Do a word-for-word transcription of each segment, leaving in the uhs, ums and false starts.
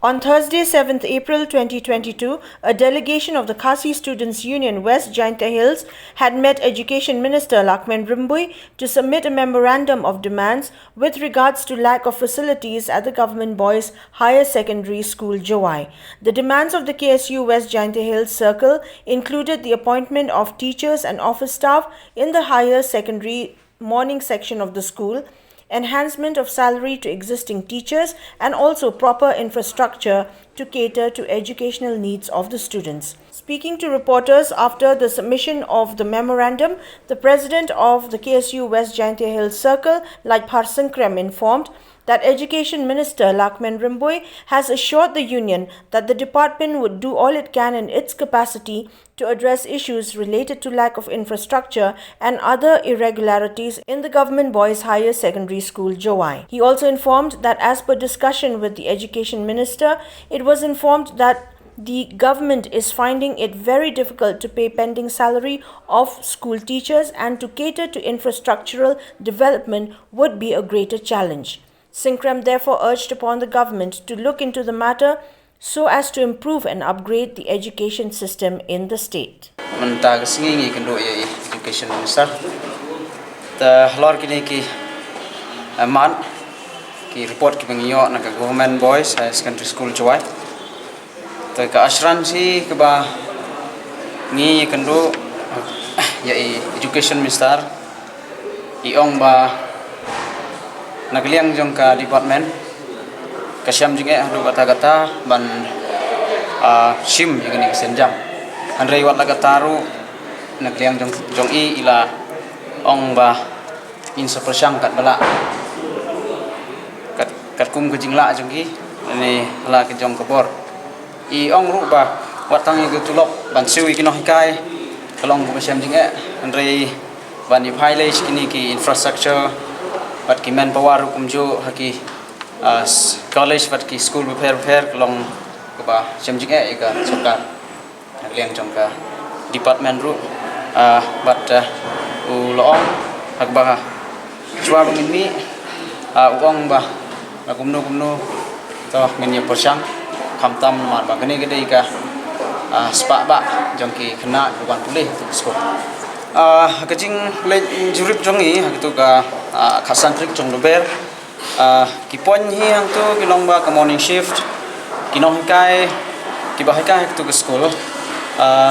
On Thursday, seventh April twenty twenty-two, a delegation of the Khasi Students Union West Jaintia Hills had met Education Minister Lahkmen Rymbui to submit a memorandum of demands with regards to lack of facilities at the Government Boys Higher Secondary School, Jowai. The demands of the K S U West Jaintia Hills Circle included the appointment of teachers and office staff in the higher secondary morning section of the school, enhancement of salary to existing teachers, and also proper infrastructure to cater to educational needs of the students. Speaking to reporters after the submission of the memorandum, the president of the K S U West Jaintia Hills Circle, Laitphar Singkrem, informed that Education Minister Lahkmen Rymbui has assured the union that the department would do all it can in its capacity to address issues related to lack of infrastructure and other irregularities in the Government Boys Higher Secondary School, Jowai. He also informed that as per discussion with the Education Minister, it was informed that the government is finding it very difficult to pay pending salary of school teachers, and to cater to infrastructural development would be a greater challenge. Singkrem therefore urged upon the government to look into the matter so as to improve and upgrade the education system in the state. Mynta ka sngi ngi kynduh ïa i Education Minister. Te halor kine ki, eh, mat, ki report kiba ngi ïoh na ka Government Boys Higher Secondary School, Jowai. Te ka assurance kaba ngi kynduh ïa i Education Minister, i ong ba na ka liang jong ka department ka shem jingeh haduh katta katta ban, ah, shim ïa kane ka sienjam. Hynrei wat la katta ruh na ka liang jong, jong i, i la ong ba ngin sa pyrshang katba lah, kat, katkum ka jinglah jong ki, ne la ka jong ka bor. I ong ruh ba wat tang ïa ka tulop ban siew ïa ki nonghikai ka long kaba shem jingeh, hynrei ban ïa phai lei sha kine ki infrastructure bad ki manpower ruh kumjuh ha ki, ah, s-, college bad ki school bapher bapher ka long kaba shem jingeh ïa ka sorkar. Na ka liang jong ka department ruh, ah, bad, ah, u la ong ha kaba shuwa ba ngin mih, ah, u ong ba, ah, kumno kumno to ngin ïa pyrshang, khamtam namar ba kane ka dei ka, ah, spah bah jong ki khynnah kiba wan pule ha ka skul. Ah, ha ka jingleit jurip jong ngi ha katu ka, ah, khatsan tarik jong Lber, ah, ki point hi hangtu ki long ba ka morning shift, ki nonghikai kiba hikai ha katu ka skul, ah,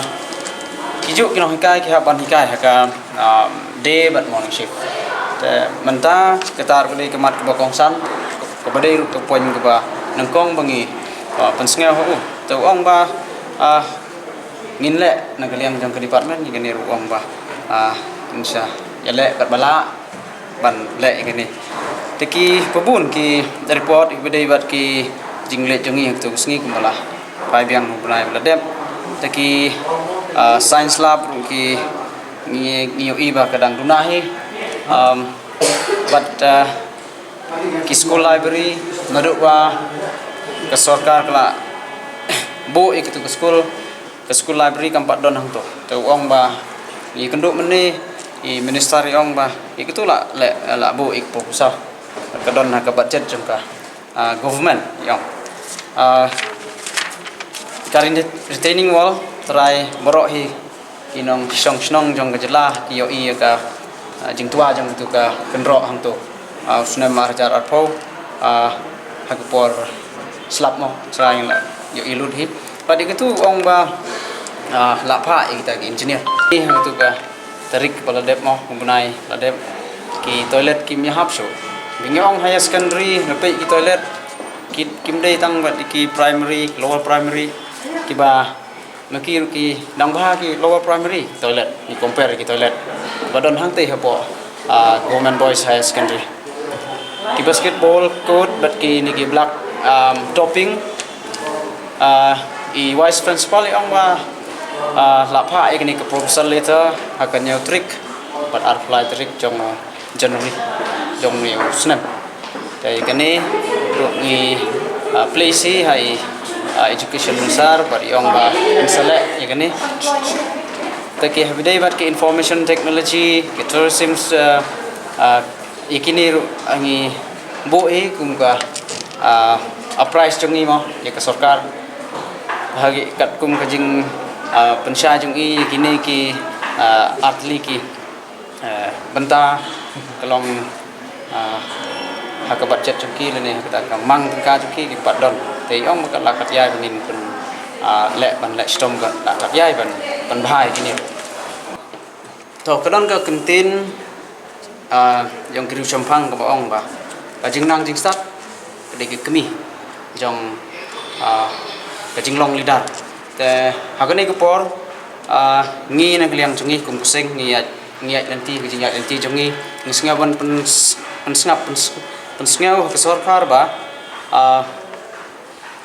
ki juh ki nonghikai ki hap ban hikai ha ka, ah, day bad morning shift. Te mynta kata ruh ka dei ka mat kaba kongsan, kaba dei ruh ka point kaba nyngkong ba ngi, ah, pynsngew ha u. Te u ong ba, ah, ngin leh na ka liang jong ka department, ïa kane ruh u ong ba, ah, ngin sa ïaleh katba lah ban leh ïa kane. Te kiba bun ki report kiba dei bad ki jingleit jong ngi ha katu ka sngi kumba la phai biang ha u bnai ba la dep. Te ki, ah, science lab ruh ki ngi, ngi ïohi ba ka dang duna hi. Um, bad, ah, ki school library, naduh ba ka sorkar ka la buh ïa katu ka skul, ka school library kam pat don hangtu. Te u ong ba ngi kynduh mynne, i minister i ong ba ïa katu la, la, la buh ïa ka proposal. Ka don ha ka budget jong ka, ah, government, i ong. Ah, ka retaining wall, trai baroh hi ki nongshong shnong jong ka jylla ki ïohi ïa ka, ah, jingtwa jong katu ka kynroh hangtu. Ah, u snem ar hajar arphew, ah, ha ka por slap mo, trai la ïohi lut hi. Bad ïa katu u ong ba, ah, la phah ïa kita ki engineer. Ïa katu ka tarik ba la dep mo, u bnai la dep, ki toilet kim ïahap shuh. Ba ngi ong higher secondary, nga peit ki toilet, ki, kim dei tang bad ki primary, lower primary, kiba ma ki ruh ki dang bha ki lower primary toilet, ngi compare ki toilet ba don hangtei hapoh, ah, Government Boys Higher Secondary. Ki basketball court bad kine ki black, um, topping, ah, i vice principal i ong ba, ah, la phah ïa kane ka proposal letter ha ka hynñiew tarik bad arphew lai tarik jong, ah, January jong une u snem. Te ïa kane ruh ngi, ah, place hi ha i, ah, education minister bad i ong ba ngin sa leh ïa kane. Te ki haba dei bad ki information technology, ki tourism, ah, ah, ïa kine ruh, ah, ngi buh hi kum ka, ah, Apprise jong ngi mo ïa ka sorkar ha ki katkum ka jing, ah, pynshai jong ngi ïa kine ki, ah, artylli ki, ah, bynta ka long, ah, ha ka budget jong ki lane ha kata ka mang tyngka jong ki ki pat don. Te ong ba ka la kat ïai ba ngin pyn, ah, leh ban leh shitom ka la kat ïai ban pynbha ïa kine. To ka don ka kyntien, ah, jong ki riewshemphang kaba ong ba ka jingnang jingstad ka dei ka kmie jong, ah, ka jinglong leader. Te ha kane ka por, ah, ngi na ka liang jong ngi kum ka seng ngi ïaid, ngi ïaid lynti ka jingïaid lynti jong ngi, ngi sngew ban pyns-, pynsngap, pyns-, pynsngew ha ka sorkar ba, ah,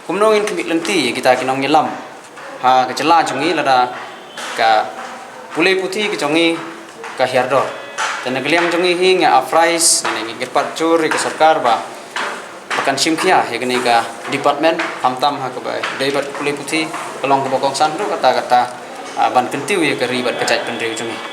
kumno ngin khmih lynti ïa kita ki nongïalam ha ka jylla jong ngi lada ka pule puthi ka jong ngi ka hiar dor. Te na ka liang jong ngi hi nga apprise ne ngi kyrpad jur ïa ka sorkar ba ba kan shim khia ïa kane ka department, khamtam ha kaba dei bad ka pule puthi, ka long kaba kongsan ruh kata kata, ah, ban kyntiew ïa ka ri bad ka jaitbynriew jong ngi.